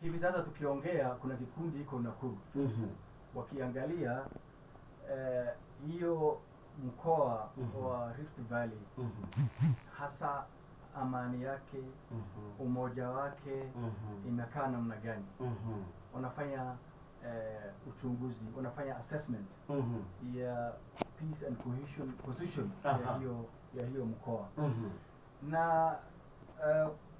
Hivi sasa tukiongea, kuna kikundi iko Nakuru wakiangalia hiyo mkoa wa Rift Valley, hasa amani yake, umoja wake imekaa namna gani. Wanafanya uchunguzi, wanafanya assessment ya peace and cohesion position ya hiyo mkoa. Na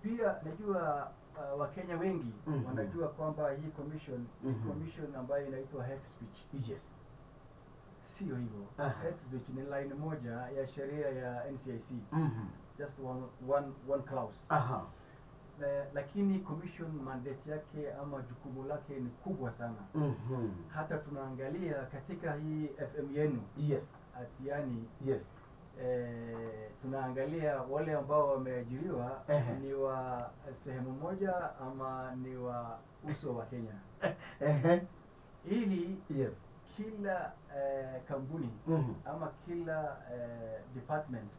pia najua Wakenya wengi wanajua kwamba hii commission ni commission ambayo inaitwa hate speech. Sio hivyo. Hate speech ni line moja ya sheria ya NCIC, just one clause. Lakini commission mandate yake ama jukumu lake ni kubwa sana. Hata tunaangalia katika hii FM yenu atiani, tunaangalia wale ambao wameajiriwa ni wa sehemu moja ama ni wa uso wa Kenya, ili kila kampuni ama kila department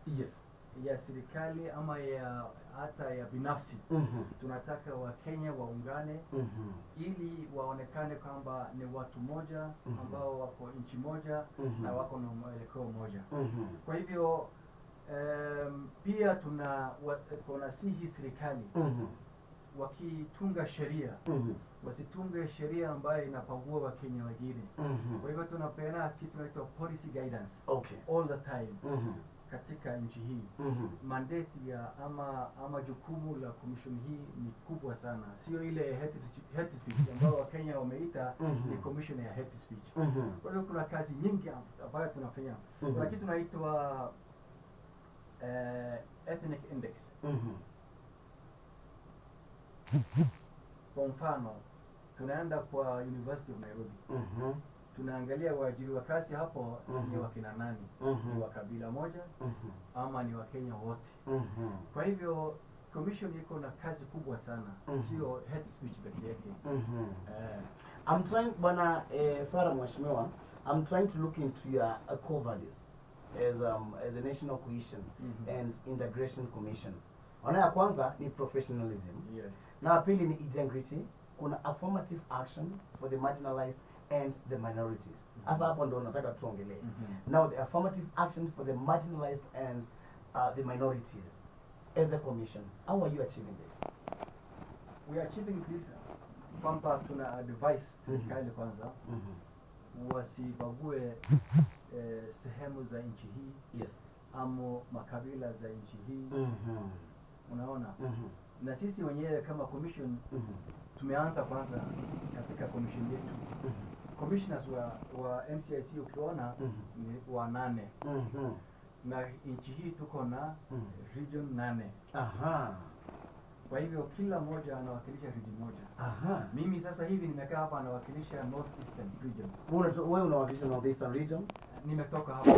ya serikali ama ya hata ya binafsi, tunataka Wakenya waungane ili waonekane kwamba ni watu moja ambao wako nchi moja na wako na mwelekeo moja. Kwa hivyo pia tunasihi serikali wakitunga sheria wasitunge sheria ambayo inabagua Wakenya wengine. Kwa hivyo tunapeana kitu inaitwa policy guidance all the time katika nchi hii. Mandate ya ama jukumu la commission hii ni kubwa sana, sio ile hate speech ambayo Wakenya wameita ni commission ya hate speech. Kwa hivyo kuna kazi nyingi ambayo tunafanya. Kuna kitu tunaitwa ethnic index. Kwa mfano, tunaenda kwa University of Nairobi, tunaangalia waajiri wa kazi hapo ni wakina nani, ni wa kabila moja ama ni Wakenya wote. Kwa hivyo commission iko na kazi kubwa sana, sio hate speech peke yake. I'm trying, Bwana Farah Mheshimiwa, I'm trying to look into your core values as a National Cohesion and Integration Commission. Ona, ya kwanza ni professionalism. Na ya pili ni integrity. Kuna affirmative action for the marginalized and the minorities. Sasa hapo ndo nataka tuongelee. Now, the affirmative action for the marginalized and the minorities, as a commission, how are you achieving this? We are achieving this kwamba tuna advise serikali kwanza wasibague sehemu za nchi hii ama makabila za nchi hii, unaona? Na sisi wenyewe kama commission tumeanza kwanza katika commission yetu. Commissioners wa NCIC ukiona ni wanane, na nchi hii tuko na region nane. Kwa hivyo kila mmoja anawakilisha region moja. Mimi sasa hivi nimekaa hapa anawakilisha North Eastern Region. Wewe unawakilisha North Eastern Region? Nimetoka hapa.